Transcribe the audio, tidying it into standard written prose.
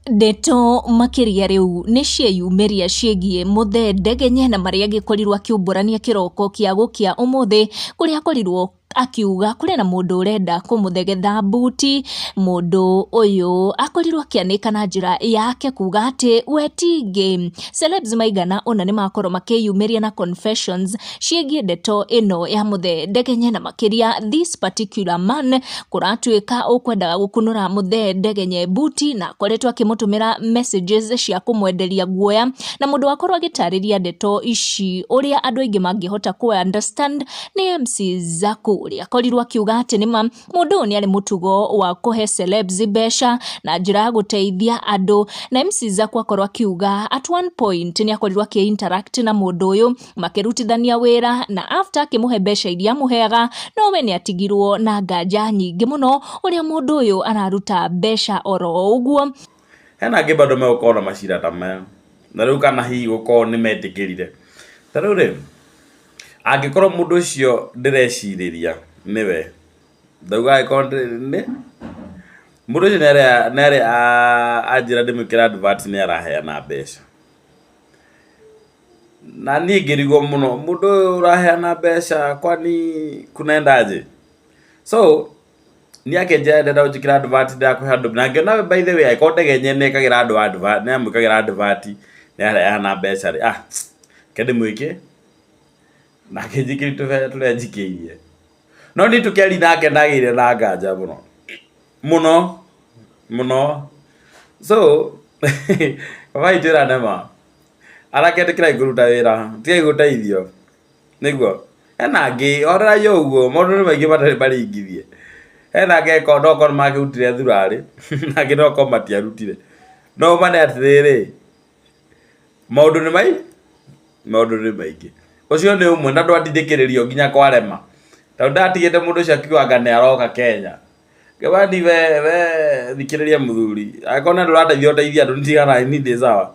Ndeto makĩria rĩu nĩ cieyumĩria ciĩgiĩ Mũthee Ndegenye na marĩa agĩkorirwo akĩumbũrania kĩroko kĩa gũkĩa ũmũthĩ, kũrĩa akorirwo akiuga kũrĩ na mũndũ ũrenda kũmũthegetha mbuti. Mũndũ ũyũ akorirwo akĩanĩka na njĩra yake kuga atĩ we ti gay. Celebs maigana ũna nĩ makorwo makĩyumĩria na confessions ciĩgiĩ ndeto ĩno ya Mũthee Ndegenye na makĩria this particular man kũratuĩka ũkwendaga gũkunũra Mũthee Ndegenye mbuti na akoretwo akĩmũtũmĩra messages cia kũmwenderia guoya, na mũndũ wakorwo agĩtarĩria ndeto ici ũrĩa andũ aingĩ mangĩhota kũ understand nĩ MC Zaku, ũrĩa akorirwo akiuga atĩ nĩma mũndũ ũyũ nĩ arĩ mũtugo wa kũhe celebs mbeca na njĩra ya gũteithia andũ, na MC Zaku akorwo akiuga at one point nĩ akorirwo akĩ interact na mũndũ ũyũ makĩrutithania wĩra, na after akĩmũhe mbeca iria amũheaga, no we nĩ atigirwo na nganja nyingĩ mũno ũrĩa mũndũ ũyũ araruta mbeca oro ũguo. Hena angĩ bado megũkorwo na macira ta maya, na rĩu kana hihi gũkorwo nĩ metĩkĩrire. Ta rĩu rĩ, angĩkorwo mũndũ ũcio ndĩrecirĩria nĩwe, ndauga angĩkorwo nĩ mũndũ ũcio nĩ arĩ anjĩra ndĩmwĩkĩre advert nĩ araheana mbeca. Na niĩ ngĩrigwo mũno, mũndũ ũyũ ũraheana mbeca kwani kunaendaje? So niĩ akĩnjĩra ndĩrenda ũnjĩkĩre advert ndĩrakũhe andũ, na ngĩona by the way angĩkorwo Ndegenye nĩ ekagĩra andũ advert, nĩ amwĩkagĩra advert nĩ araheana mbeca rĩ, ah reke ndĩmwĩke, na akĩnjikĩria tũbeca tũrĩa anjikĩirie. No niĩ tũkĩaria nake ndagĩire na nganja mũno, mũno, mũno. So baba witũ ĩra nĩma, anake ĩtĩkĩrai kũruta wĩra, tigai gũteithio, nĩguo. Hena angĩ horerai o ũguo, maũndũ nĩ maingĩ matarĩ maringithie. Hena angĩ angĩkorwo no okorwo nĩ makĩrutire thurarĩ, na angĩ no okorwo matiarutire. No ma nĩ atĩrĩrĩ, maũndũ nĩ mai, maũndũ nĩ maingĩ. Ũcio nĩ ũmwe na ndwatindĩkĩrĩrio nginya kwarema. Tondũ ndatigĩte mũndũ ũcio akiuga anga nĩ aroka Kenya. Kĩmani we we thikĩrĩria mũthuri, angĩkorwo nĩ andũ ũrateithia ũteithie andũ, niĩ tigana na niĩ ndĩ sawa.